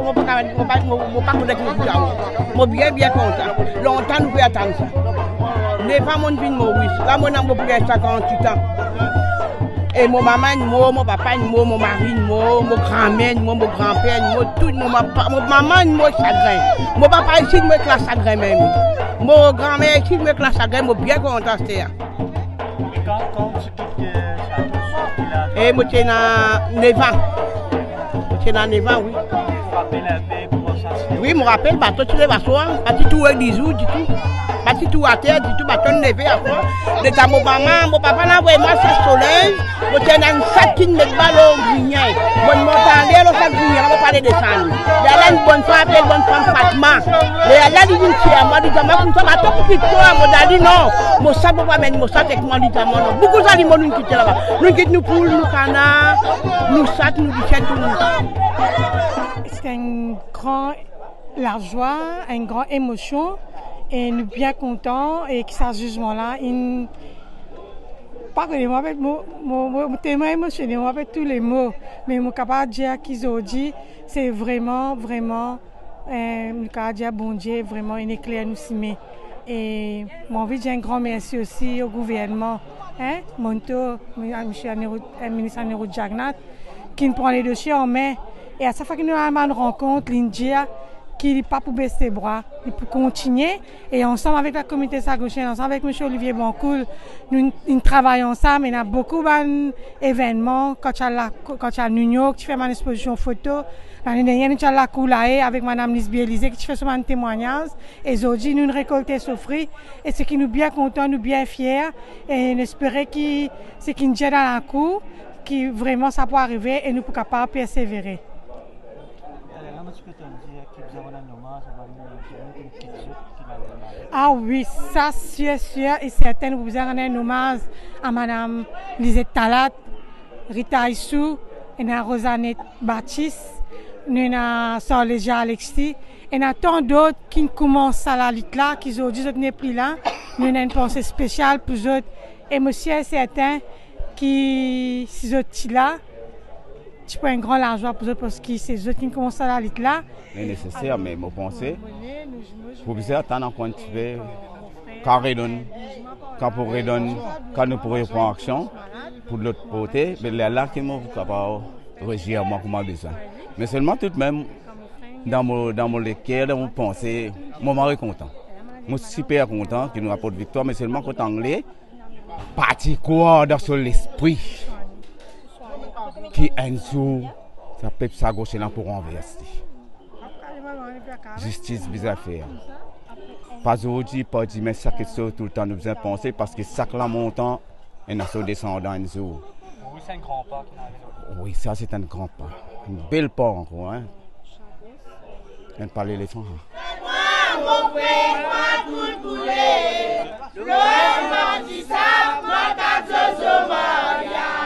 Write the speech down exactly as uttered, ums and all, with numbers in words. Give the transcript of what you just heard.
Mo pa kapav, mo pa, mo, mo pa kontan ki mo pou dir aou. Mo bien, bien kontan. Lontan nou pe atann sa. Nef an mo vinn Moris. La mo ena mo pou gagn sinkantuit an. E mo mama inn mor, mo papa inn mor, mo mari inn mor, mo granmer inn mor, mo granper inn mor, tou mo ma-, mo mama inn mor sagrin. Mo papa isi, mo ek lasagrin mem. Mo granmer isi, mo ek lasagrin, mo bien kontan aster. E kan, kan ou ti kit, euh, Sato, ki laz? E mo ti ena nef an. Mo ti ena nef an, wi. Ou rapel inpe kouma sa ti... Wi, mo rapel, bato ti lev aswar, pa ti tour ditou, ditou. Pa ti tour ater ditou, bato leve aswar. Leta mo mama, mo papa inn avoy mwa sa soley, mo ti ena enn sat ki met bal lor grinier. Mo mont anler lor sa grinier la, mo pa le desann. Lerla enn bonn fam apel bonn fam Fatma. Lerla li vinn tir mwa, li dir mwa koumsa, bato pou kit twa, mo dir li non. Mo sat, mo pa amenn mo sat ek mwa, li dir mwa non. Boukou zalimo nou'nn kite laba. Nou'nn kit nou poul, nou kanar, nou sat, nou lisien, tou nou. Se enn gran lazwa, enn gran emosion, e nou bien kontan, e ki sa zizman la, inn, pa kone, mo, mo, mo, mo, mo telman emosione, mo perd tou lemo, me mo kapav dir ki zordi, se vreman, vreman, eh, nou kapav dir Bondie vreman inn ekler nou sime. E mo anvi dir enn gran mersi osi o gouvernman, hein, Monto, mi-, a misie Anirudh, eh, minis Anirudh Jagannath, ki'nn pran le dosie an me. E a sak fwa ki nou ena bann rankont, li'nn dir ki li pa pou bes lebra, li pou kontinie. E ansam avek lakomite Sagosien, ansam avek misie Olivier Bancoul, nou, nou travay ansam. Ena boukou bann evennman, kan ti al la, kan ti al New York, ti fer bann ekspozision foto. Lane dernie, nou ti al Lakour La Haye avek madam Lisby Elysée, ki ti fer so bann temwagnaz. E zordi, nou rekolte so fri. E seki nou bien kontan, nou bien fier. E nou espere ki seki nou dir dan lakour, ki vreman sa pou arive e nou pou kapav persevere. Aler, la, nou ti pe tann dir ki bizin rann enn omaz a bann dimoun ki, ki zot ki la. Ah wi, sa sir, sir e serten, nou bizin rann enn omaz a madam Lisette Talat, Rita Issou, ena Rosanette Baptiste, nou ena Sarleja Alexis, ena tan dot ki'nn koumans sa lalit la, ki zordi zot nepli la, nou ena enn panse spesial pou zot. E mo sir e serten ki si zot ti la, ti pou enn gran lazwa pou zot, parski se zot ki'nn koumans sa lalit la. Li neseser, me mo panse pou bizin atann ankor enn tipe, kan redonn, kan pou redonn, kan nou pou repran aksion pou lot kote, me lerla ki mo pou kapav rezir mwa kouma bizin. Me selman toudmem, dan mo, dan mo leker, dan mo panse, mo mari kontan. Mo siper kontan ki nou aport viktwar, me selman kot Angle, pa ti krwar dan so lespri ki enn zour, sa pep Sagosien la pou ranverse. Zistis bizin fer. Pa zordi, pa dime, sa kiksoz toultan nou bizin panse, parski sak lamontan ena so desandan enn zour. Wi, se enn gran pa ki ena arive. Wi, sa se enn gran pa. Enn bel pa ankor, hein. Enn pa lelefan, hein. Mwa, mo frer, pa koul koule. Lor enn bann disab, mwa ta Jojo Maria.